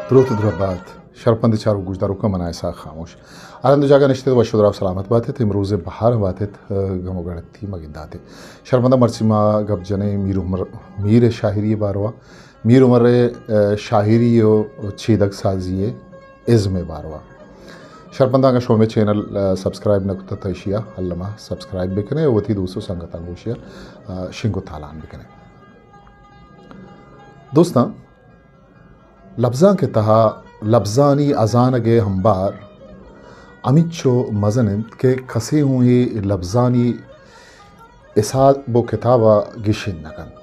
دروت دربات، شرپند چاروک گوشداروکاں، من آں اسحاق خاموش۔ ہر ہند جاگہ نشتت وش و دراہ سلامت باتت، امروز بہار باتت، گم و گڑتی مگندات۔ شرپنداں مرچی ما گپ جنیں میر عمر میر شاعری باروا، میر عمر شاعری و چیدگ سازی ازم باروا۔ شرپنداں اگاں شما مئے چینل، آ، سبسکرائب نہ کتہ تہ اشیا الما سبسکرائب بکنے و وتی دوست و سنگتاں گوشیا، آ، شنگ و تالان بکنے۔ دوستاں، لبزانک ء تہا لبزانی ہزانگ ء ہمبار ہمینچو مزن انت کہ کسے ہوں اے لبزانی حساب و کتاب ء گیشین نہ کنت۔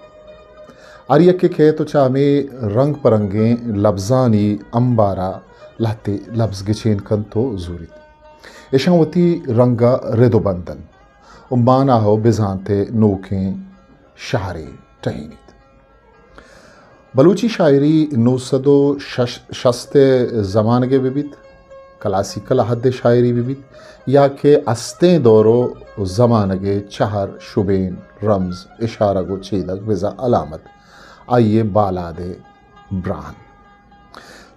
ہر یکے کئیت و چہ ہمے رنگ پہ رنگیں لبزانی امبار ء لہتے لبز گچین کنت و زوریت۔ اشاں وتی رنگ ء رد و بند انت و مانا و بزانت ء نوکیں شہرے ٹہینیت۔ بلوچی شاعری نو سد و شش، شست ء زمانگ ء بہ بیت، کلاسیکل حد ء شاعری بہ بیت، یا کہ استیں دور و زمانگ ء چہر شبین، رمز، اشارگ و چیدگ بزاں علامت آئی ء بالاد ء براہن۔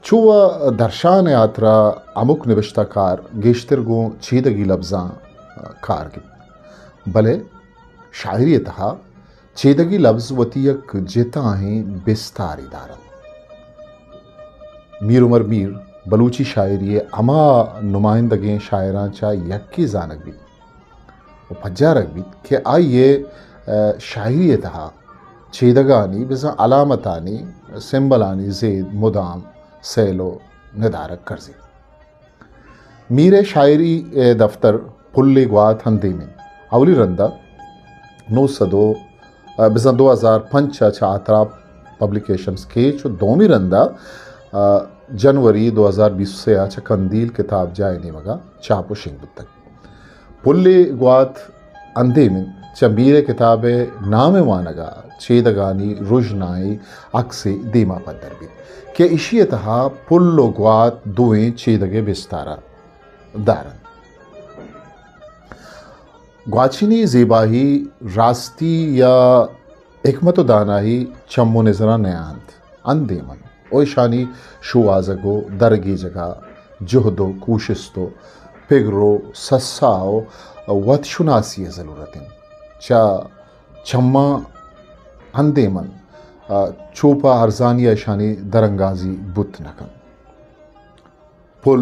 چو و درشان ء ہاترا ہمک نبشتہ کار گیشتر گوں چیدگی لبزاں کار گیپت، بلے شاعری ء تہا چیدگی لبز وتی یک جتاہیں بستارے دارنت۔ میر عمر میر بلوچی شاعری ء ہما نمائندگیں شاعراں چہ یکے زانگ بیت و پجارگ بیت کہ آئی ء، آ، شاعری ء تہا چیدگانی بزاں علامتانی، سمبلانی زید مدام سیل و ندارگ کرزیت۔ میر ء شاعری ء دفتر پل ء گوات ہندیم انت۔ اولی رندا نو سد و، آ، بزاں دو ہزار پنچ ء چہ آتراپ پبلیکیشنز کیچ و دومی رندا، آ، جنوری دو ہزار بیست و سے ء چہ کندیل کتاب جاہ ء نیمگا چاپ و شنگ بوتگ۔ پل ء گوات اندیم انت۔ چہ میر ء کتاب ء نام ء وانگ ء چیدگانی رژنائیں عکسے دیما پدر بیت کہ ایشی ء تہا پل و گوات دوئیں چیدگ ء بستار ء دارنت۔ گواچنی زیبائی، راستی یا حکمت و دانائی چم و نزراں نیاہنت، اندیم انت و اشانی شوہازگ و درگیجگا جہد و کوشست و پگر و سسا و وت شناسی ء ضلورت انت۔ چہ چماں اندیم انت، آ، چو پہ ارزانی ء اشانی درانگازی بوت نہ کنت۔ پل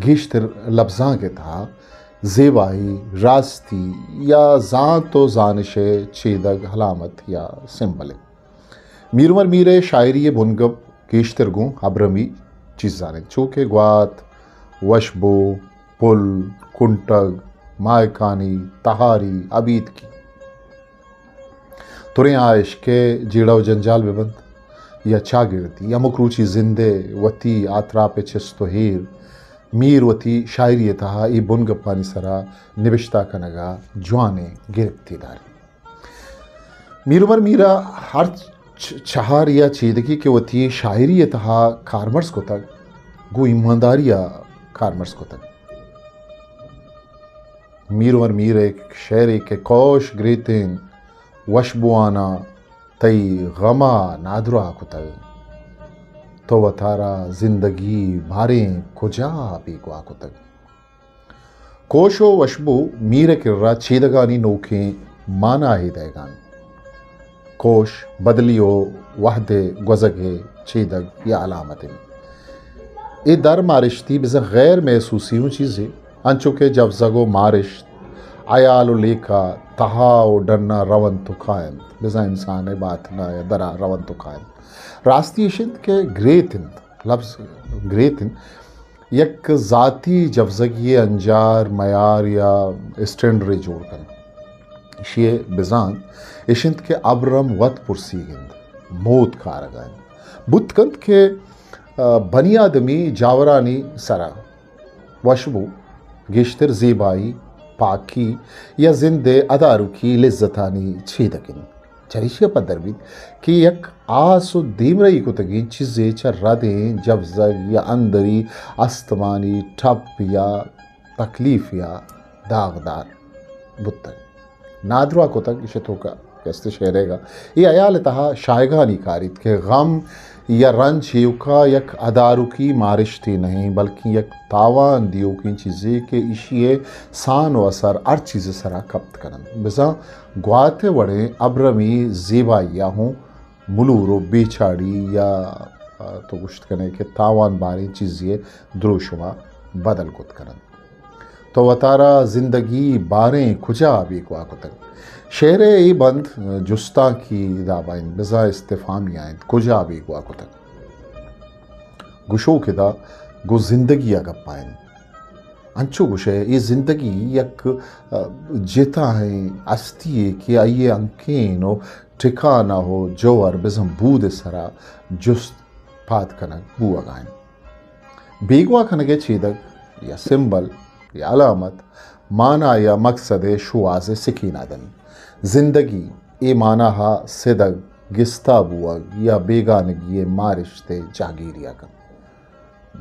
گیشتر لبزانک ء تہا زیبائی، راستی یا زانت و زانش ء چیدگ، علامت یا سمبل انت۔ میر عمر میر ء شاعری ء بنگپ گیشتر گوں ابرمی چیزان انت، چو کہ گوات، وشبو، پل، کنٹگ، ماہکانی، تہاری، ابیتکی۔ تریں آ اشکے جیڑہ و جنجال بہ بنت یا چاگردی، ہمک روچی زند ء وتی آتراپ ء چست و ایر، میر وتی شاعری ء تہا اے بنگپانی سرا نبشتہ کنگ ء جوانیں گرپتے داریت۔ میر عمر میر ء ہر چ-، چہار یا چیدگی کہ وتی شاعری ء تہا کارمرز کتگ، گوں ایمانداری ء کارمرز کتگ۔ میر عمر میر ء شعرے کہ کوش گریتیں وشبواناں تئی غم ء نادراہ کتگ، تو وتارا زندگی باریں کجا بیگواہ کتگ۔ کوش و وشبو میر ء کرا چیدگانی نوکیں مانائے دئیگ ء انت۔ کوش بدلی و وہد ء گوزگ ء چیدگ یا علامت انت۔ اے در مارشتی بزاں غیر محسوسی اوں چیزے، انچو کہ جوزگ و مارشت، ہیال و لیکہ، تہا و ڈنا رونت و کاینت، بزاں انسان ء باتنا یا درا رونت و کاینت۔ راستی اش انت کہ گریت انت، لبز گریت انت، یک ذاتی جوزگی ء انجار، میار یا اسٹینڈرے جوڑ کنت۔ ایشی ء بزانت اش انت کہ ابرم وت پرسیگ انت، موت کارگ ء انت۔ بوت کنت کہ، آ، بنی آدمی جاورانی سرا وشبو گیشتر زیبائی، پاکی یا زند ء اداروکی لذتانی چیدگ انت۔ چریشی ء پدر بیت کہ یک آس و دیمرئی کتگیں چیزے چہ ردیں جوزگ یا اندری استمانی ٹپ یا تکلیف یا داغدار بوتگ، نادراہ کتگ، ایشی توکا کہ است شعرے گا، اے حیال ءِ تہا شایگانی کاریت کہ غم یا رنج ایوکا یک ادارکی مارشتے نہ ایں، بلکیں یک تاوان دیوکیں چیزے کہ ایشی ءِ سان و اثر ہر چیز ءِ سرا کپت کننت۔ بزاں گوات ءِ وڑیں ابرمی زیبائی ءَ ہوں ملور و بے چاڑی یا، آ، تو گوشت کنے کہ تاوان باریں چیزے ءِ دروشم ءَ بدل کت کننت۔ تو وتارا زندگی باریں کجا بیگواہ کتگ؟ شعر ءِ اے بند جستانکی داب ءَ انت، بزاں استفہامی ءَ انت، کجا بیگواہ کتگ؟ گشوک ادا گوں زندگی ءَ گپ ءَ انت۔ انچو گشئے، اے زندگی یک، ءَ، جتائیں ہستی یے کہ آئی ءِ ہنکین و ٹکانہ و جوہر بزاں بود ءِ سرا جست پاد کنگ بوہگا انت۔ بیگواہ کنگ ءِ چیدگ یا سمبل یا علامت مانا یا مقصد ءِ شوہاز ءِ سکین ءَ دنت۔ زندگی اے مانا ءَ سدگ، گستا بوہگ یا بیگانگی ءِ مارشت ءِ جاگیری ءَ کنت۔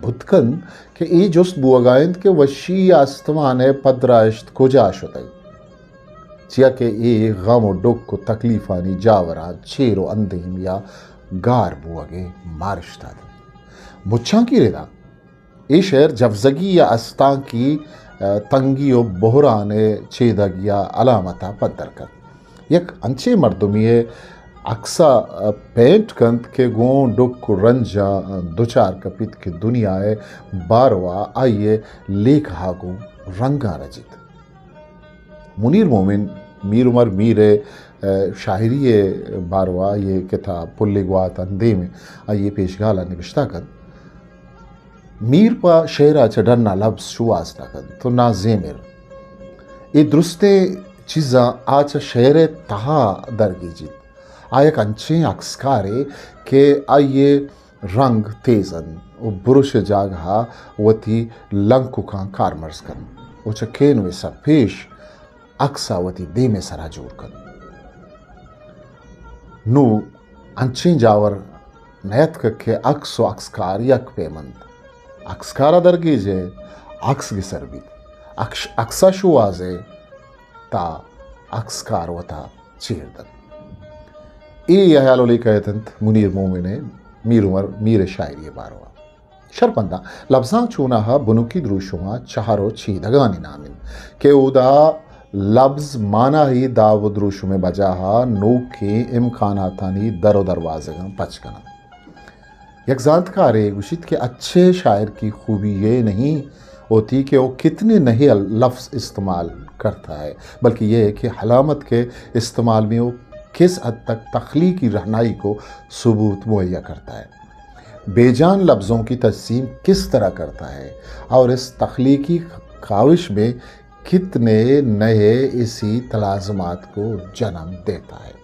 بوت کنت کہ اے جست بوہگا انت کہ وشی یا استمان ءِ پدراہشت کجا شتگ؟ چیا کہ اے غم و ڈک و تکلیفانی جاوراں چیر و اندیم یا گار بوہگ ءِ مارشت ءَ دنت۔ مچانکی ردا اے شعر جوزگی یا استانکی، ءَ، تنگی و بحران ءِ چیدگ یا علامت ءَ پدر کنت۔ یک انچیں مردمے ءِ عکس ءَ پینٹ کنت کہ گوں ڈک و رنجاں دچار کپیت کہ دنیا ءِ باروا آئی ءِ لیکہ ءَ گوں رنگاں رجیت۔ منیر مومن میر عمر میر ءِ، ءَ، شاعری ءِ باروا آئی ءِ کتاب پلے گوات اندیم ءَ آئی ءِ پیشگال ءَ نبشتہ کنت۔ میر پہ شعر ءَ چہ ڈن ءَ لبز شوہاز نہ کنت و نہ زیمر۔ اے درستیں چیزاں آ چہ شعر ءِ تہا درگیجیت۔ آ یک انچیں عکسکارے کہ آئی ءِ رنگ تیز انت و برش ءِ جاگہ ءَ وتی لنککاں کارمرز کنت و چہ کینوس ءَ پیش عکس ءَ وتی دیم ءِ سرا جوڑ کنت۔ نوں انچیں جاور نیاتکگ کہ عکس و عکسکار یک پیم انت۔ عکسکار ءَ درگیجئے، عکس گسر بیت۔ عکس، عکس ءَ شوہازئے، تا عکسکار وتا چیر دنت۔ اے ہیال و لیکہ اتنت منیر مومن ءِ میر عمر میر ءِ شاعری ءِ باروا۔ شرپنداں، لبزانک چوناہا بنکی دروشماں چہر و چیدگانی نام انت کہ اودا لبز ماناہی داب و دروشم ءِ بجاہا نوکیں امکاناتانی در و دروازگاں پچ کننت۔ یک زانتکارے گوشیت کہ اچھے شاعر کی خوبی یہ نہیں ہوتی کہ وہ کتنے نئے لفظ استعمال کرتا ہے، بلکہ یہ ہے کہ علامت کے استعمال میں وہ کس حد تک تخلیقی رہنائی کو ثبوت مہیا کرتا ہے۔ بے جان لفظوں کی تجسیم کس طرح کرتا ہے اور اس تخلیقی کاوش میں کتنے نئے اسی تلازمات کو جنم دیتا ہے۔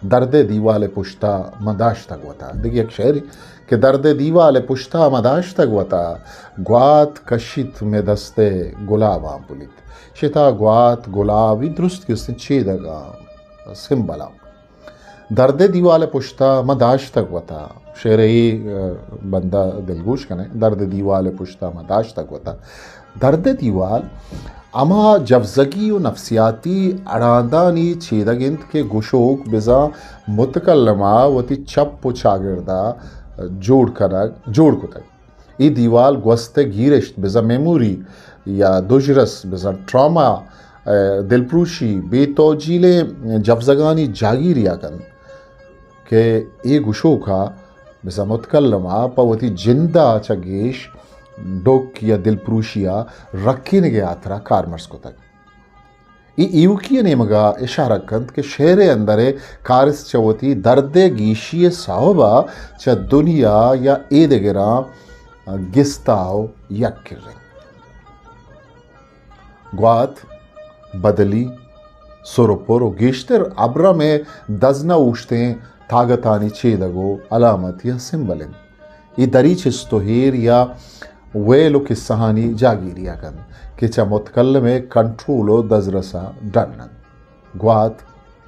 درد دیوال پشتا من داشتگ وتا۔ دگہ یک شعرے کہ درد دیوال پشتا من داشتگ وتا، گوات کشیت مے دست گلاباں پلیت۔ شتا گوات گلاب، اے درست کہ استیں چیدگاں، سمبلاں۔ درد دیوال پشتا من داشتگ وتا۔ شعر اے، ء، بندہ دلگوش کنے۔ درد دیوال پشتا من داشتگ وتا۔ درد دیوال ہما جوزگی و نفسیاتی اڑاندانی چیدگ انت کہ گشوک بزاں متکلما وتی چپ و چاگردا جوڑ کنگ، جوڑ کتگ۔ اے دیوال گوست ء گیرشت، بزاں میموری یا دژرس، بزاں ٹراما، ء دلپروشی، بے توجیلیں جوزگانی جاگیری ء کنت کہ اے گشوک ء بزاں متکلم ء پہ وتی جند ء چہ گیش ڈک یا دلپروشی ء رکینگ ء ہاترا کارمرز کتگ۔ اے ایوکی ء نیمگ ء اشارہ کنت کہ شعر ء اندر ء کارست چہ وتی درد ء گیشی ء سوب ء چہ دنیا یا ایدگراں گستا و یک کریں۔ گوات، بدلی، سر و پر و گیشتر ابرم ء دزنہ اوشتیں تاگتانی چیدگ و علامت یا سمبل انت۔ اے دری چست و ہیر یا ویل و کسہانی جاگیری ء کنت کہ چہ متکلم ء کنٹرول و دزرس ء ڈن انت۔ گوات،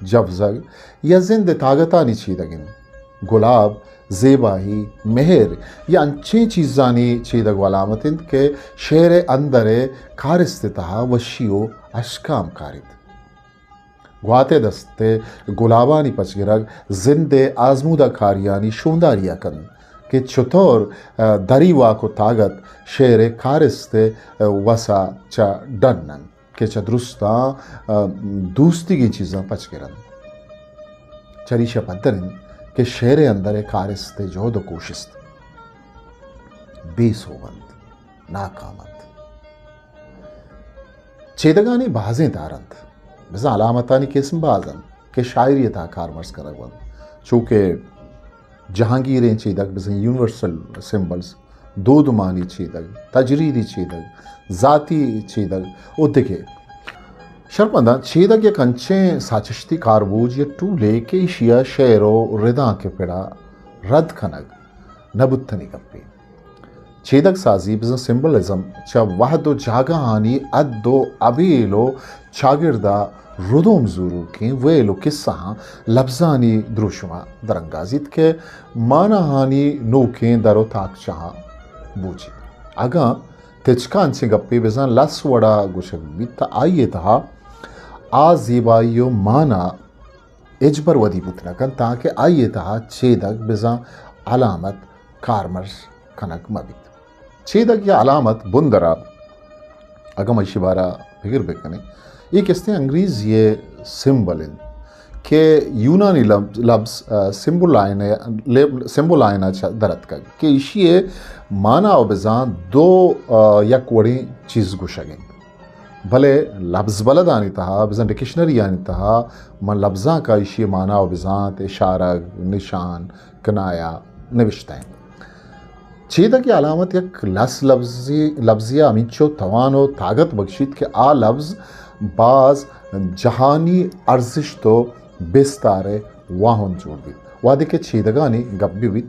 جوزگ یا زند ء تاگتانی چیدگ انت۔ گلاب، زیبائی، مہر یا انچیں چیزانی چیدگ و علامت انت کہ شعر ء اندر ء کارست ء تہا وشی و اشکام کاریت۔ گوات ءِ دست ءِ گلابانی پچ گرگ زند ءِ آزمودہ کاریانی شونداری ءَ کنت کہ چطور، ءَ، دری واک ءُ تاگت شعر ءِ کارست ءِ، ءَ، وس ءَ چہ ڈن انت کہ چہ درستاں، ءَ، دوستیگیں چیزاں پچ گر انت۔ چریشا پدر انت کہ شعر ءِ اندر ءِ کارست ءِ جہد ءُ کوشست بے سوب انت، ناکام انت۔ چیدگانی بازیں دار انت۔ بزاں علامتانی قسم باز انت کہ شاعری ءِ تہا کارمرز کنگ بنت۔ چو کہ جہانگیریں چیدگ، بزاں یونیورسل سمبلز، دودمانی چیدگ، تجریدی چیدگ، ذاتی چیدگ ءُ دگہ۔ شرپمنداں، چیدگ یک انچیں ساچشتی کاربوج یا ٹولے کہ ایشی ءَ شعر ءُ ردانک ءِ پڑ ءَ رد کنگ نہ بوتنی گپے۔ چیدگ سازی، بزاں سمبلزم، چہ وہد ءُ جاگہانی حد ءُ ابیل ءُ چاگرد ءَ ردوم زوروکیں ویل ءُ کسہاں لبزانی دروشم ءَ درانگازیت کہ ماناہانی نوکیں در ءُ تاکچہاں بوجیت۔ اگاں تچکا انچیں گپے بزاں لس وڑ ءَ گوشگ بیت، تہ آئی ءِ تہا آ زیبائی ءُ مانا ہچبر ودی بوت نہ کنت، تانکہ آئی ءِ تہا چیدگ بزاں علامت کارمرز کنگ مہ بیت۔ چیدگ یا علامت بندر ءَ اگاں ما ایشی بارہ ءَ پگر بکنیں، اے کستیں انگریزی ءِ سمبل انت کہ یونانی لبز، لبز، ءَ، سمبولائن ءَ، لب-، سمبولائن ءَ چہ در اتکگ کہ ایشی ءِ مانا ءُ بزاں دو، ءَ، یک وڑیں چیز گوشگ انت۔ بلے لبز بلدانی تہا، بزاں ڈکشنریانی تہا من لبزانک ءَ ایشی ءِ مانا ءُ بزانت، اشارگ، نشان، کنایہ نبشتہ انت۔ چیدگی علامت یک لس لبزی، لبزی ءَ ہمینچو توان ءُ تاگت بکشیت کہ آ لبز باز جہانی ارزشت ءُ بستار ءِ واہند جوڑ بیت۔ وہدے کہ چیدگانی گپ بہ بیت،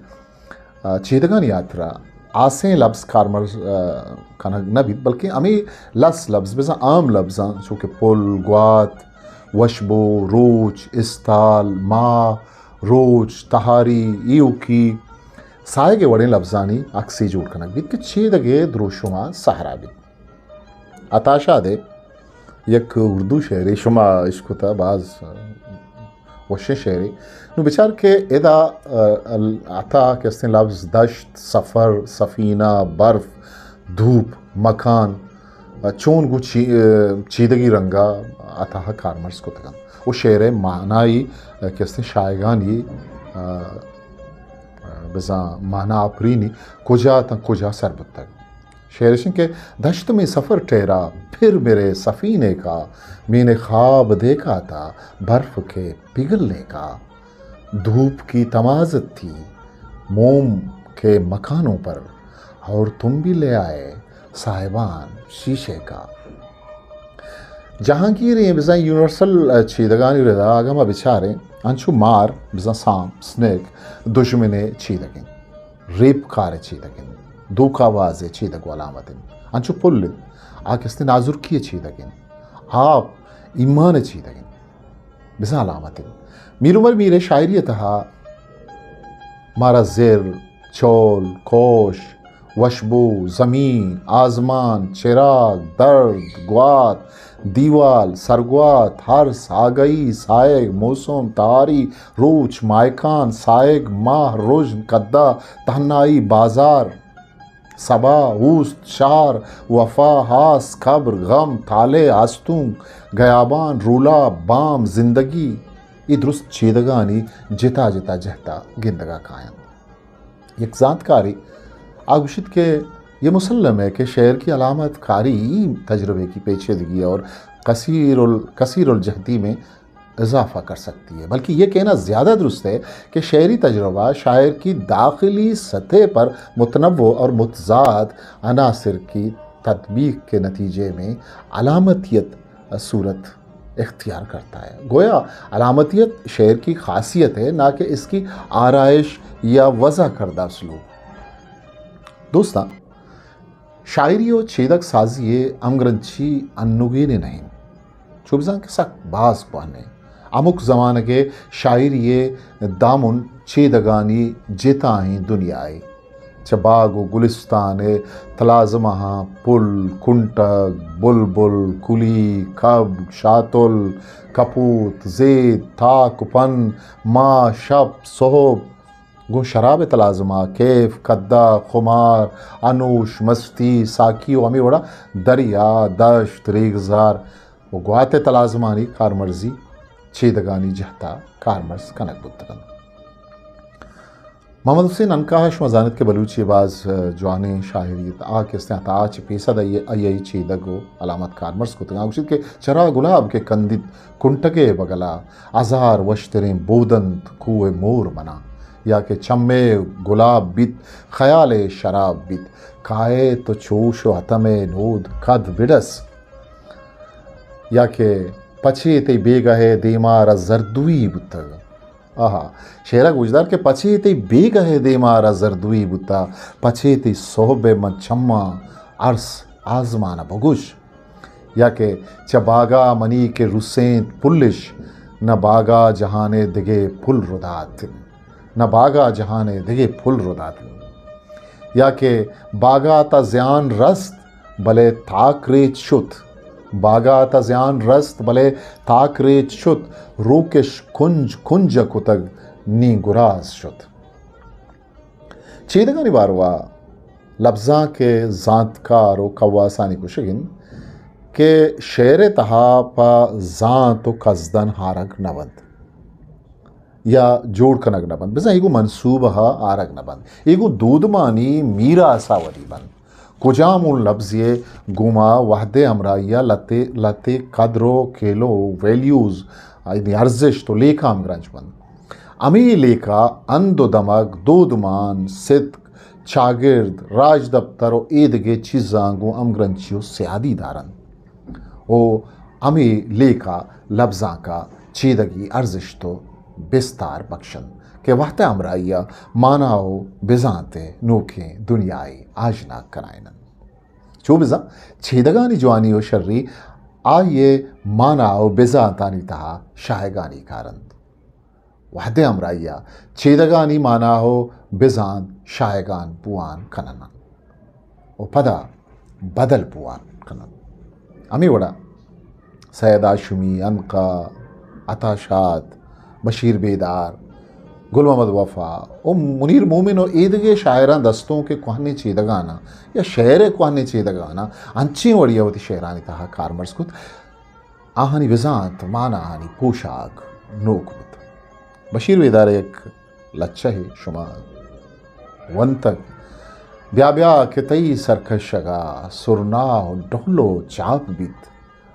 ءَ، چیدگانی ہاترا ہاسیں لبز کارمرز، ءَ، کنگ نہ بیت، بلکیں ہمے لس لبز بزاں عام لبزاں، چو کہ پل، گوات، وشبو، روچ، استال، ماہ، روچ، تہاری، ایوکی، ساہگ ءِ وڑیں لبزانی عکسے جوڑ کنگ بیت کہ چیدگ ءِ دروشم ءَ سہرا بیت۔ عطا شاد ءِ یک اردو شعرے شما اشکتہ، باز وشیں شعرے۔ نوں بچار کہ ادا، ءَ، عطا کہ استیں لبز دشت، سفر، سفینہ، برف، دھوپ، مکان، ءَ، چون گوں چی-، ءَ، چیدگی رنگ ءَ عطا کارمرز کتگ انت ءُ شعر ءِ معنائی، ءَ، کہ استیں شاہگانی، ءَ، ءَ، بزاں مانا آپرینی کجا تاں کجا سر بوتگ۔ شعر اش انت کہ دشت میں سفر ٹھہرا، پھر میرے سفینے کا، میں نے خواب دیکھا تھا برف کے پگھلنے کا۔ دھوپ کی تمازت تھی موم کے مکانوں پر، اور تم بھی لے آئے صاحبان شیشے کا۔ جہانگیریں بزاں یونیورسل چیدگانی ردا اگاں ما بچاریں، انچو مار، بزاں سام، سنیک، دژمنے چیدگ انت۔ ریپ کار ءِ چیدگ انت، دھوکہ باز ءِ چیدگ ءُ علامت انت۔ انچو پل انت، آ کہ استیں نازرکی ءِ چیدگ انت۔ آپ ایمان ءِ چیدگ انت۔ بزاں علامت انت۔ میر عمر میر ءِ شاعری ءِ تہا مارا زر، چول، کوش، وشبو، زمین، آزمان، چراگ، درد، گوات، دیوال، سرگوات، ہرس، آگہی، ساہگ، موسم، تہاری، روچ، ماہکان، ساہگ، ماہ، رژن، کدہ، تہنائی، بازار، سبا، اوست، شہر، وفا، ہاس، قبر، غم، تالہ، ہستونک، گیابان، رولا، بام، زندگی، اے درست چیدگانی جتا جتا جہتا گندگا کاینت۔ یک زانتکارے آ گوشیت کہ یہ مسلم ہے کہ شعر کی علامت کاری ہی تجربے کی پیچیدگی اور کثیر ال-، کثیر الجہتی میں اضافہ کر سکتی ہے، بلکہ یہ کہنا زیادہ درست ہے کہ شعری تجربہ شاعر کی داخلی سطح پر متنوع اور متضاد عناصر کی تطبیق کے نتیجے میں علامتیت صورت اختیار کرتا ہے۔ گویا علامتیت شعر کی خاصیت ہے، نہ کہ اس کی آرائش یا وضع کردہ اسلوب۔ دوستاں، شاعری ءُ چیدگ سازی ءِ ہمگرنچی انوگینے نہ انت۔ چو بزاں کہ سک باز کوہن انت۔ ہمک زمانگ ءِ شاعری ءِ دامن چیدگانی جتائیں دنیائے۔ چہ باگ و گلستان ء تلازمہاں پل، کنٹگ، بلبل، کلی، کبگ، شاتل، کپوت، زید، تاک و پن، ماہ، شپ، سہب، گوں شراب ء تلازمہ، کیف، کدا، خمار، انوش، مستی، ساکی و ہمے وڑا دریا، دشت، ریگزار و گوات ء تلازمانی کارمرزی چیدگانی جہتا کارمرز کنگ بوتگ انت۔ محمد حسین عنقا ء شما زانت کہ بلوچی ء باز، ء، جوانیں شاعری ات۔ آ کہ استیں عطا ء چہ پیسر آئی، آئی، آئی چیدگ و علامت کارمرز کتگ۔ آ گوشیت کہ چرا گلاب کہ کندیت کنٹگے بگلا، ہزار وشتریں بودنت کوہ مور منا۔ یا کہ چمے گلاب بیت، خیالے شراب بیت، کائے تو چوش و حتمے نود کد بڈس۔ یا کہ پچے تئی بیگہ ء دیما را زردوئی بوتگ۔ آہا، شعرا گوشدار کہ پچے تئی بیگہ ء دیما را زردوئی بوتا، پچے تئی سہب ء من چماں ارس آزمان ء بگوش۔ یا کہ چہ باگا منی کہ رسینت پلش، نہ باگا جہان ء دگہ پل ردات، نہ باگا جہان ء دگہ پل ردات۔ یا کہ باگا تا زیان رست، بلے تاک ریچ شت۔ باگا تا زیان رست، بلے تاک ریچ شت۔ روکش کنج کنج کتگ، نی گراز شت۔ چیدگانی باروا لبزانک ء زانتکار و کواسانی گوشگ انت کہ شعر ء تہا پہ زانت و کزدن آرگ نہ بنت یا جوڑ کنگ نہ بنت، بزاں ایگو منصوبہ آرگ نہ بنت، ایگو دودمانی میراث ء ودی بنت۔ کجام اوں لبزے گوما وہد ء ہمراہی ء لہتے، لہتے قدر و کیلو، ویلیوز، یعنی ارزشت و لیکہ ہمگرنچ بنت۔ ہمے لیکہ ہند و دمگ، دودمان، ستک، چاگرد، راجدپتر و ایدگہ چیزاں گوں ہمگرنچی و سیادی دارنت و ہمے لیکہ لبزانکا چیدگی ارزشت و بستار بخشنت کہ وہد ء ہمراہی ء مانا و بزانت ء نوکیں دنیائے آژناگ کنائیننت۔ چو بزاں چیدگانی جوانی و شری آئی ء مانا و بزانتانی تہا شاہگانی کارنت۔ وہد ء ہمراہی ء چیدگانی مانا و بزانت شاہگان بوان کننت و پدا بدل بوان کننت۔ ہمے وڑا سید ہاشمی، عنقا، عطا شاد، بشیر بیدار، گل محمد وفا و منیر مومن و ایدگہ شاعراں دستونک ء کوہنیں چیدگاناں یا شعر ء کوہنیں چیدگاناں انچیں وڑی ء وتی شعرانی تہا کارمرز کت۔ آہانی بزانت، ماناہانی پوشاک نوک بوت۔ بشیر بیدار ء یک لچہ ء شما ونتگ، بیا بیا کہ تئی سرکشگ ء سرنا و ڈہل و چاپ بیت۔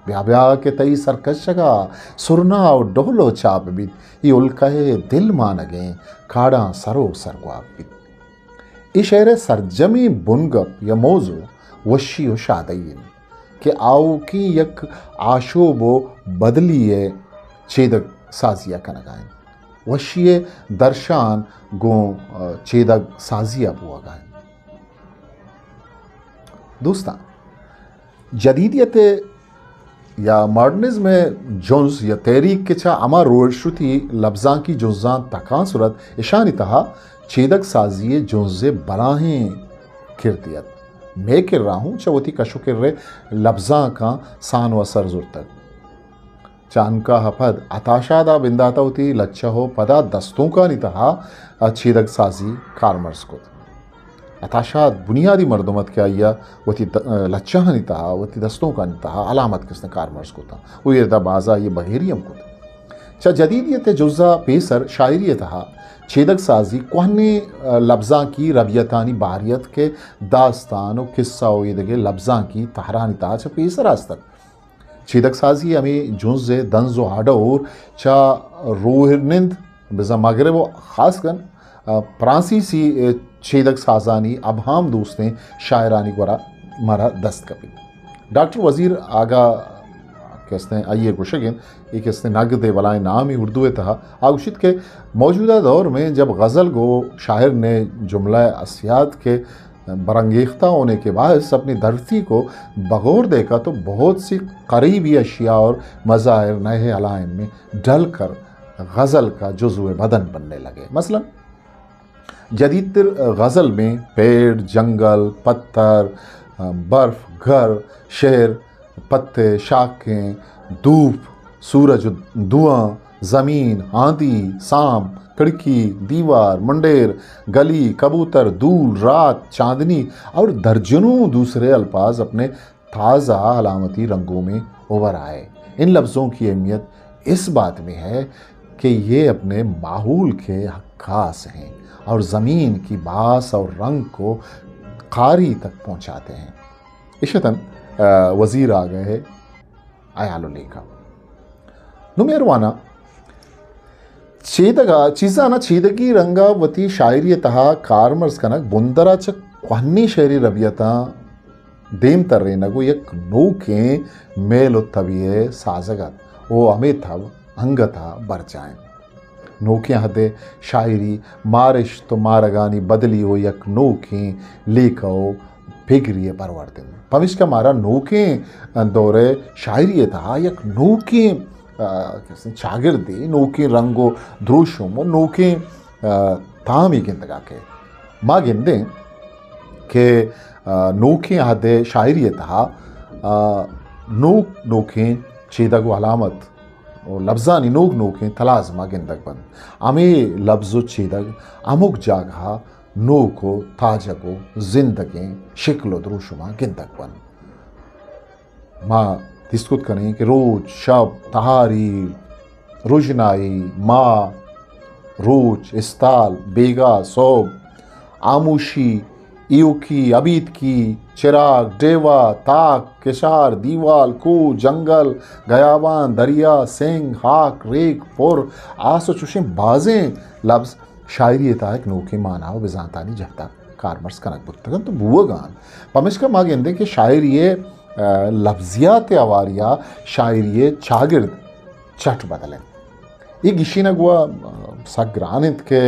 بیا بیا کہ تئی سرکشگ ء سرنا و ڈہل و چاپ بیت۔ اے الکہ ء دل مانگیں کاڑاں سر و سرگواب بیت۔ اے شعر ء سرجمیں بنگپ یا موضوع وشی و شادئی انت کہ آؤکیں یک آشوب و بدلی ء چیدگ سازی ء کنگ ء انت۔ وشی ء درشان گوں، ء، چیدگ سازی ء بوگ ء انت۔ دوستاں، جدیدیت ء یا ماڈرنزم ء جنز یا تحریک کہ چہ ہما روش وتی لبزانکی جنزاں تکانسر ات، اشانی تہا چیدگ سازی ء جنز ء بلاہیں کردے ات۔ مئے کرا ہوں چہ وتی کش و کر ء لبزانکاں سان و اثر زرتگ۔ چہ عنقا ء پد عطا شاد ء بندات ء وتی لچہ ء پدا دستونکانی تہا چیدگ سازی کارمرز کت۔ عطا شاد بنیادی مردم ات کہ آئی ء وتی د-، لچہانی تہا، وتی دستونکانی تہا علامت کسن کارمرز کتاں و ایردا بازا آئی ء بگیری ہم کت۔ چہ جدیدیت ء جزا پیسر شاعری ء تہا چیدگ سازی کوہنیں، ء، لبزانکی ربیتانی بہرے ات کہ داستان و قصہ و ایدگہ لبزانکی تہرانی تہا چہ پیسر است ات۔ چیدگ سازی ہمے جنز ء دنز و ہڈ ء ہور چہ روہند بزاں مغرب و خاص کن، ء، پرانسیسی، ء، چیدگ سازانی ابہام دوستیں شاعرانی گورا مارا دست کپیت۔ ڈاکٹر وزیر آگا کہ استیں آئی ء گوشگ انت، اے کہ استیں نگد ء بلائیں نامے اردو ء تہا، آ گوشیت کہ موجودہ دور میں جب غزل گو شاعر نے جملہ اسیاد کے برانگیختہ ہونے کے باعث اپنی دھرتی کو بغور دیکھا تو بہت سی قریبی اشیاء اور مظاہر نئے علائم میں ڈھل کر غزل کا جزو بدن بننے لگے۔ مثلاً جدیدتر غزل میں پیڑ، جنگل، پتھر، برف، گھر، شہر، پتے، شاخیں، دھوپ، سورج، دھواں، زمین، آندھی، سام، کھڑکی، دیوار، منڈیر، گلی، کبوتر، دھول، رات، چاندنی اور درجنوں دوسرے الفاظ اپنے تازہ علامتی رنگوں میں ابھر آئے۔ ان لفظوں کی اہمیت اس بات میں ہے کہ یہ اپنے ماحول کے عکاس ہیں اور زمین کی باس اور رنگ کو قاری تک پہنچاتے ہیں۔ اشتن، آ، وزیر آگہ ہے، ایال و لیکا۔ نو مہروانا، چیدگا، چیزانا چیدگی رنگا وتی شاعری تہا کارمرز کنگ بندرا چہ کوہنی شعری ربیتاں دیم ترینگ و یک نوکیں میل و تبی ء سازگ ات و ہمے تب انگت ء برجاہ انت۔ نوکیں عہد ء شاعری مارشت و مارگانی بدلی و یک نوکیں لیکہ و پگری ء پرورد انت۔ پمیشکا مارا نوکیں دور ء شاعری ء تہا یک نوکیں، آ، چاگردے، نوکیں رنگ و دروشم و نوکیں، آ، تامی گندگا کئیت۔ ما گندیں کہ، آ، نوکیں عہد ء شاعری ء تہا، آ، نوک نوکیں چیدگ و علامت و لبزانی نوک نوکیں تلازما گندگ بنت۔ ہمے لبز و چیدگ ہمک جاگہا نوک و تاجگ و زندگیں شکل و دروشما گندگ بنت۔ ما دیست کت کنیں کہ روچ، شپ، تہاری، رژنائی، ماہ، روچ، استال، بیگاہ، سہب، ہاموشی، ایوکی، ابیتکی، چراگ، ڈیوہ، تاک، کشار، دیوال، کوہ، جنگل، گیابان، دریا، سنگ، ہاک، ریک، پر، آس و چوشیں بازیں لبز شاعری ء تہا یک نوکیں مانا و بزانتانی جہتا کارمرز کنگ بوتگ انت و بوگ ء انت۔ پمیشکا ما گندیں کہ شاعری ء، آ، لبزیات ء ہواری ء شاعری ء چاگرد چٹ بدل انت۔ اے گیشینگ وا، آ، سک گران انت کہ،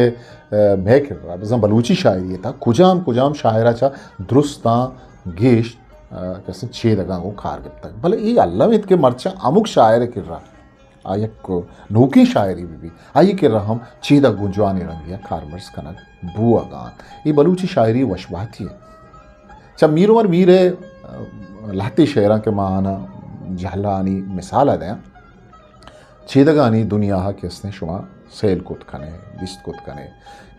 آ، مئے کرا بزاں بلوچی شاعری ء تہا کجام کجام شاعر ء چہ درستاں گیش، آ، کسیں چیدگاں گوں کار گپتگ۔ بلے اے الم انت کہ مرچاں ہمک شاعر ء کرا آ یک نوکیں شاعری بہ بیت، آئی ء کرا ہم چیدگ گوں جوانیں رنگے ء کارمرز کنگ بوہگ ء انت۔ اے بلوچی شاعری ء وشبہتی انت۔ چہ میر عمر میر ء، آ، لہتے شعراں کہ ما آناں جہلانی مثال ء دیاں، چیدگانی دنیا ء کہ استیں شما سیل کت کنے، دیست کت کنے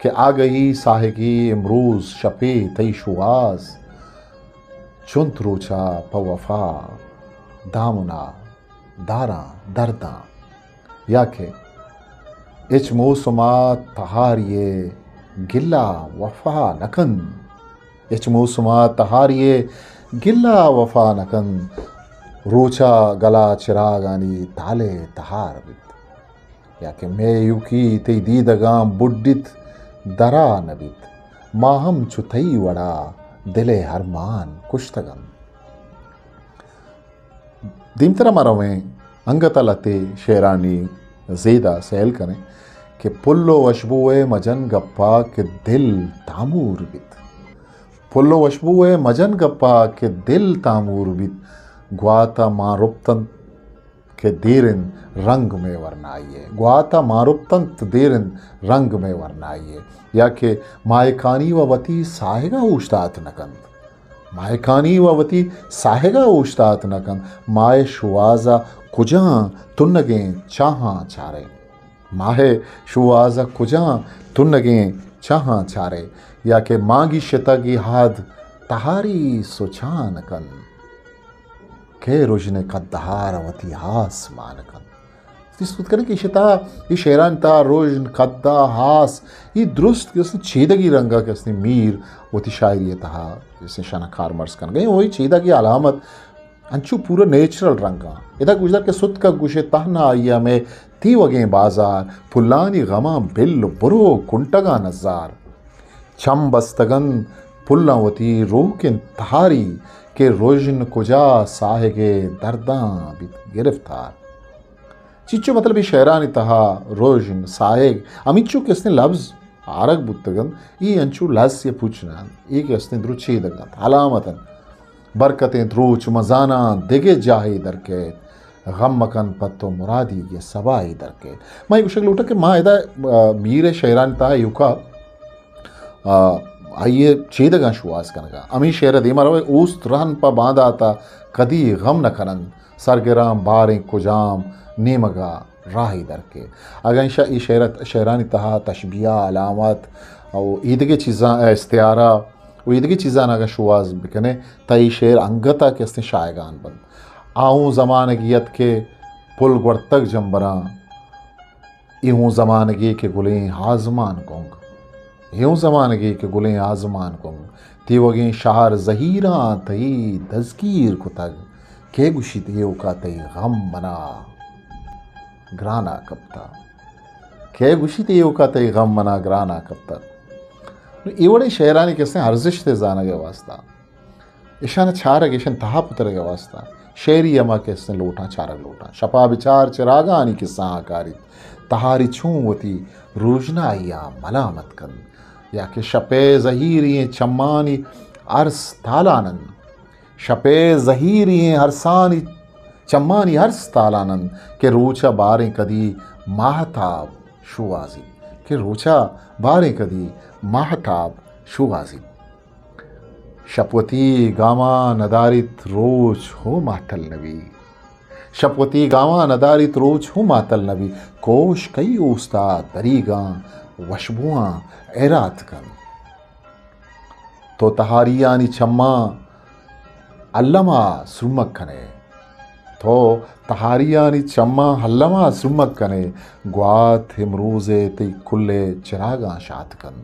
کہ آگہی ساہگی امروز شپے تئی شوہاز، چنت روچا پہ وفا دامنا داراں درداں، یا کہ ہچ موسم ء تہاری ء گلہ وفا نہ کنت، ہچ موسم ء تہاری ء گلہ وفا نہ کنت، روچ ء گل ء چراگانی تالے تہار بیت، یا کہ مئے ایوکی تئی دیدگاں بڈیت درا نہ بیت، ما ہم چو تئی وڑا دل ء ارمان کشتگ انت۔ دیمترا ما رویں، انگت ء لہتے شعرانی زید ء سیل کنیں کہ پل و وشبو ء مجن گپا کہ دل تامور بیت۔ پل و وشبو ء مجن گپا کہ دل تامور بیت، گوات ء مان رپتنت کہ دیر انت رنگ مئے ورنائی ء۔ گوات ء مان رپتنت دیر انت رنگ مئے ورنائی ء۔ یا کہ ماہکانی و وتی ساہگ ء اوشتات نہ کنت۔ ماہکانی و وتی ساہگ ء اوشتات نہ کنت۔ ماہ شوہاز ء کجاں تنگیں چاہاں چارئے۔ ماہ شوہاز ء کجاں تنگیں چاہاں چارئے۔ یا کہ مانگی شتگ ای ہاد تہاری سچان کنت۔ کہ رژن قدہار وتی ہاس مان کنت۔ دیست کت کنیں کہ ایشی تہا، اے شعرانی تہا رژن، قدہ، ہاس، اے درست کہ استیں چیدگی رنگا کہ استیں میر وتی شاعری ء تہا کہ استیں شنا کارمرز کنگ ء۔ وہی چیدگی علامت انچو پورا نیچرل رنگاں۔ ادا گوشدار کہ ستکگ گوشے تہنائی ء مئے تیوگیں بازار، پلانی غماں بل و برو کنٹگاں نزار۔ چم بستگ انت پلاں وتی روکیں تہاری، کہ رژن کجا ساہگ ء درداں بیت گرفتار۔ چیچو مطلب اے شعرانی تہا رژن، ساہگ، ہمینچو کہ استیں لبز آرگ بوتگ انت، اے انچو لس یا پوچ نہ انت، اے کہ استیں درو چیدگ انت، علامت انت۔ برکت انت روچ مزاناں دگہ جاہے در کیت، غم مکن پہ تو مرادیگ ء سباہے در کیت۔ ما اے گوشگ لوٹاں کہ ما ادا، آ، میر ء شعرانی تہا ایوکا آ، آئی ءِ چیدگاں شوہاز کنگ ءَ۔ ہمے شعر ءِ دیما روئے، اوست رہن پہ باندات ءَ کدی غم نہ کن انت، سرگراں باریں کجام نیمگ ءَ راہے در کئے۔ اگاں ایشاں اے شعر، شعرانی تہا تشبیہ، علامت و ایدگہ چیزاں، استعارہ و ایدگہ چیزاں اگاں شوہاز بکنے، تہ اے شعر انگت ءَ کہ استیں شایگان بنت۔ آ اوں زمانگے ات کہ پل گورتگ جمبراں، اے اوں زمانگے کہ گلیں آزمان گنگ۔ اے اوں زمانگے کہ گلیں آزمان گنگ۔ تیوگیں شہر زہیراں تئی دزگیر کتگ۔ کئے گوشیت ایوکا تئی غم منا گرانا کپتا؟ کئے گوشیت ایوکا تئی غم منا گرانا کپتا؟ نوں اے وڑیں شعرانی کہ استیں ارزشت ءِ زانگ ءِ واسطہ، ایشاں چارگ، ایشاں تہا پترگ ءِ واسطہ شعری ہما کہ استیں لوٹاں، چارگ لوٹاں۔ شپا بچار چراگانی کسہاں کاریت، تہاری چون وتی روژنائیاں ملامت کنت۔ یا کہ شپے زہیری ایں چمانی ارس تالان انت۔ شپے زہیری ایں ارسانی چمانی ارس تالان انت کہ روچ ءَ باریں کدی ماہتاب شوہازیت، کہ روچ ءَ باریں کدی ماہتاب شوہازیت۔ شپ وتی گاماں نداریت، روچ ہوں ماتل نبی۔ شپ وتی گاماں نداریت، روچ ہوں ماتل نبی۔ کوش کئی اوستا دریگاں وشبواں ایرات کن۔ تو تہاریانی چماں الما سرمگ کنے۔ تو تہاریانی چماں الما سرمگ کنے۔ گوات امروز ءِ تئی کل ءِ چراگاں شات کن۔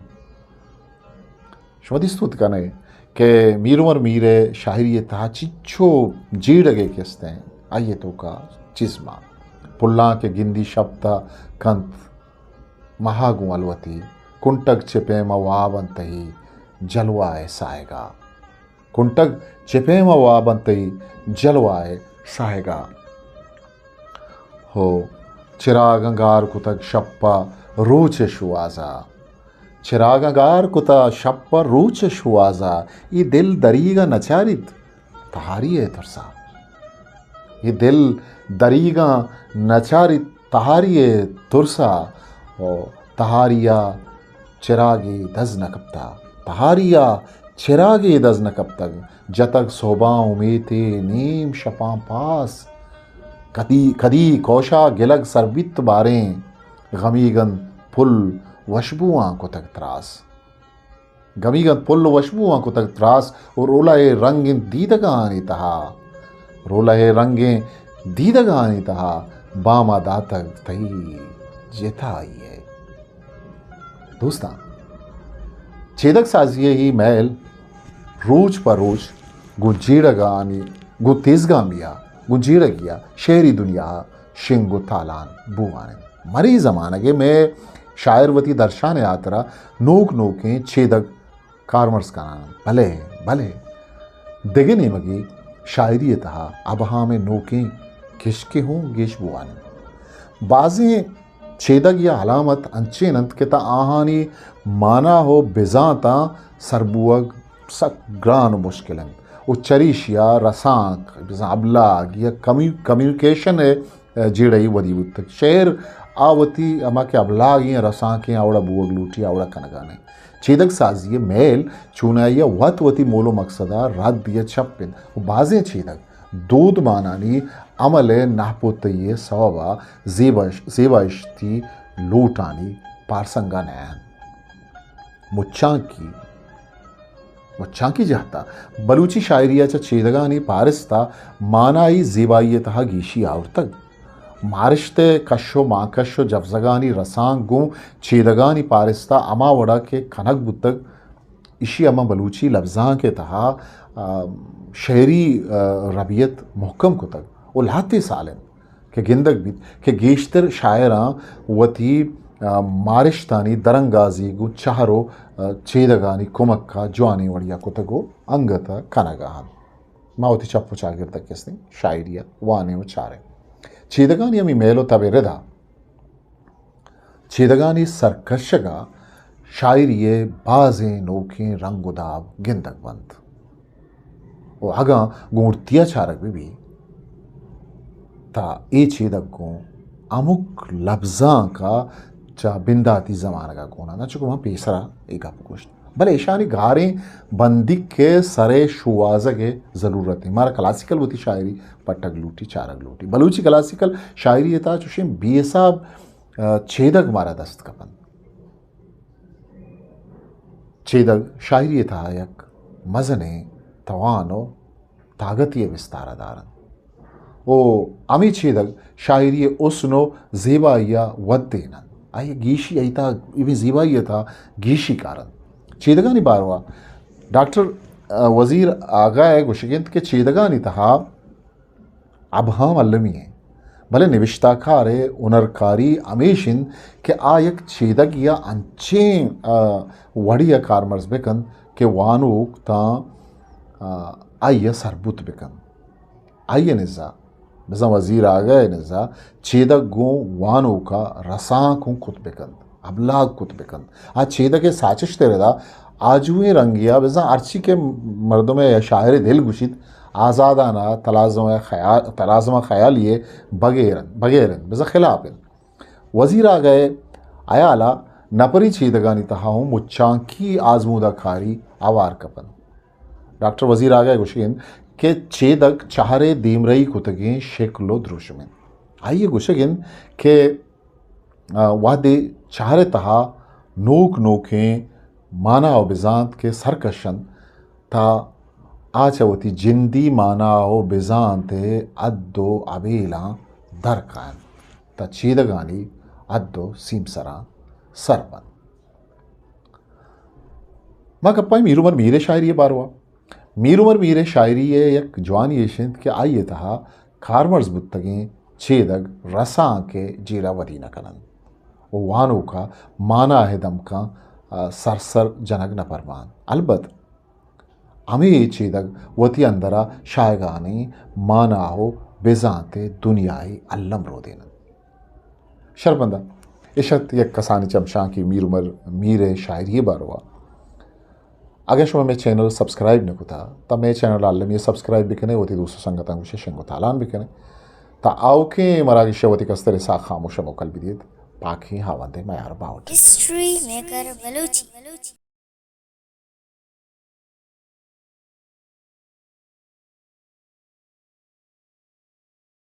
شما دیست بوت کنے کہ میر عمر میر ءِ شاعری ءِ تہا چنچو جیڑگے کہ استیں، آئی ءِ توکا چیز مان۔ پلاں کہ گندی شپ تہ کنت، مہا گوں الوتی، کنٹگ چہ پیم ءَ واب انت تئی جلوہ ءِ ساہگا۔ کنٹگ چہ پیم ءَ واب انت تئی جلوہ ءِ ساہگا۔ ہو، چراگاں گار کتگ شپ ءَ روچ ءِ شوہازا۔ چراگاں گار کتہ شپ ءَ روچ ءِ شوہازا۔ اے دل دریگ ءَ نچاریت تہاری ءِ ترسا۔ اے دل دریگ ءَ نچاریت تہاری ءِ ترسا۔ او تہاری ءَ چراگے دز نہ کپتہ۔ تہاری ءَ چراگے دز نہ کپتگ۔ جتگ سہباں امیتے نیم شپاں پاس۔ کدی، کدی کوشا گلگ سر بیت باریں۔ غمیگ انت پل وشبواں کتگ تراس۔ گمیگ انت پل ءُ وشبواں کتگ تراس ءُ رولہ ءِ رنگیں دیدگانی تہا، رولہ ءِ رنگیں دیدگانی تہا بام ءَ داتگ تئی جتائی ءِ۔ دوستاں، چیدگ سازی ءِ اے مئیل روچ پہ روچ گوں جیڑگانی، گوں تیزگامی ءَ، گوں جیڑگی ءَ شعری دنیا ءَ شنگ ءُ تالان بوان انت۔ مرے زمانگ ءَ مئے شاعر وتی درشان ءِ ہاترا نوک نوکیں چیدگ کارمرز کنان انت۔ بلے، بلے دگہ نیمگے شاعری ءِ تہا ابہام ءِ نوکیں کشکے ہوں گیش بوان انت۔ بازیں چیدگ یا علامت انچین انت کہ تاں آہانی مانا ءُ بزانتاں سر بوگ سک گران ءُ مشکل انت ءُ چریشی ءَ رسانک، بزاں ابلاگ یا کمیو-، کمیونیکیشن ءِ جیڑہ ئی ودی بوتگ۔ شعر آ وتی ہما کہ ابلاگیں رسانکیں آ وڑا بوگ لوٹی، آ وڑا کنگا نہ انت۔ چیدگ سازی ءِ مئیل چونائی ءَ وت وتی مول ءُ مقصد ءَ رد یا چپ انت ءُ بازیں چیدگ دودمانانی عمل ءِ ناپوتئی ءِ سوب ءَ زیباش-، زیبائشتی لوٹانی پارسنگا نہ انت۔ مچانکی مچانکی جہت ءَ بلوچی شاعری ءَ چہ چیدگانی پارست ءَ مانائی زیبائی ءِ تہا گیشی آورتگ۔ مارشت ءِ کش ءُ مانکش ءُ جوزگانی رسانک گوں چیدگانی پارست ءَ ہما وڑا کہ کنگ بوتگ، ایشی ءَ ماں بلوچی لبزانک ءِ تہا، آ، شعری، آ، ربیت مہکم کتگ ءُ لہتے سال انت کہ گندگ بیت کہ گیشتر شاعراں وتی، آ، مارشتانی درانگازی گوں چہر ءُ، آ، چیدگانی کمک ءَ جوانیں وڑیا کتگ ءُ انگت ءَ کنگ ءَ انت۔ ما وتی چپ ءُ چاگرد ءَ کہ استیں شاعری ءَ وانیں ءُ چاریں۔ چیدگانی ہمے مئیل ءُ تب ءِ رد ءَ چیدگانی سرکشگ ءَ شاعری ءِ بازیں نوکیں رنگ ءُ داب گندگ بنت۔ ءُ اگاں گونڈتی ءَ چارگ بہ بیت، تہ اے چیدگ گوں ہمک لبزانک ءَ چہ بنداتی زمانگ ءَ گون انت، انچو کہ من پیسر ءَ اے گپ گوشت۔ بلے ایشانی گاریں بندیک ءِ سر ءِ شوہازگ ءِ ضرورت انت۔ مارا کلاسیکل وتی شاعری پٹگ لوٹی، چارگ لوٹی۔ بلوچی کلاسیکل شاعری ءِ تہا چوشیں بے حساب، آ، چیدگ مارا دست کپنت۔ چیدگ شاعری ءِ تہا یک مزنیں توان و تاگتے ءِ بستار ءَ دارنت۔ و ہمے چیدگ شاعری ءِ حسن و زیبائی ءَ ودیننت۔ آئی ءِ گیشی، آئی تہا، ہمے زیبائی ءِ تہا گیشی کارنت۔ چیدگانی باروا ڈاکٹر، آ، وزیر آگاہ ءِ گوشگ انت کہ چیدگانی تہا ابہام المی انت، بلے نبشتہ کار ءِ ہنرکاری ہمیش انت کہ آ یک چیدگ یا انچیں، آ، وڑے ءَ کارمرز بہ کنت کہ وانوک تاں، آ، آئی ءَ سربوت بہ کنت۔ آئی ءِ نزا، بزاں وزیر آگاہ ءِ نزا، چیدگ گوں وانوک ءَ رسانک اوں کت بہ کنت، ابلاگ کت بہ کنت۔ آ چیدگ ءِ ساچشت ءِ ردا آجوئیں رنگے ءَ بزاں ہرچی کہ مردم ءِ یا شاعر ءِ دل گوشیت، آزادانہ طلاسم ءِ خیال، طلاسم ءِ خیالی ءِ بغیر انت، بغیر انت، بزاں خلاف انت۔ وزیر آگاہ ءِ ہیال ءَ نپری چیدگانی تہا اوں مچانکی آزمودہ کاری ہوار کپنت۔ ڈاکٹر وزیر آگاہ ءِ گوشگ انت کہ چیدگ چہر ءِ دیمرئی کتگیں شکل و دروشم انت۔ آئی ءِ گوشگ انت کہ، آ، وہدے چہر ءِ تہا نوک نوکیں مانا و بزانت کہ سرکش انت، تا آ چہ وتی جندی مانا و بزانت ءِ حد و ابیلاں در کاینت، تا چیدگانی حد و سیمسراں سر بنت۔ ما گپاں میر عمر میر ءِ شاعری ءِ باروا۔ میر عمر میر ءِ شاعری ءِ یک جوانی ایش انت کہ آئی ءِ تہا کارمرز بوتگیں چیدگ رسانک ءِ جیڑہ ودی نہ کننت و وانوک ءَ مانا ءِ دمکاں، آ، سرسر جنگ نہ پرمانت۔ البت ہمے چیدگ وتی اندر ءَ شاہگانیں مانا و بزانت ءِ دنیاے الم رودیننت۔ شرمندہ، اش ات یک کسانیں چمشانکے میر عمر میر ءِ شاعری ءِ باروا۔ اگاں شما مئے چینل سبسکرائب نہ کتا، تا مئے چینل ءَ المی سبسکرائب بکنے، وتی دوست و سنگتاں گوشے شنگ و تالان بکنے، تا آؤکیں مراگش ءَ وتی کستر ساہ خاموش ءَ موکل بدیت۔ پاکیں ہاوند ءِ میار باہوٹ۔ History maker Balochi.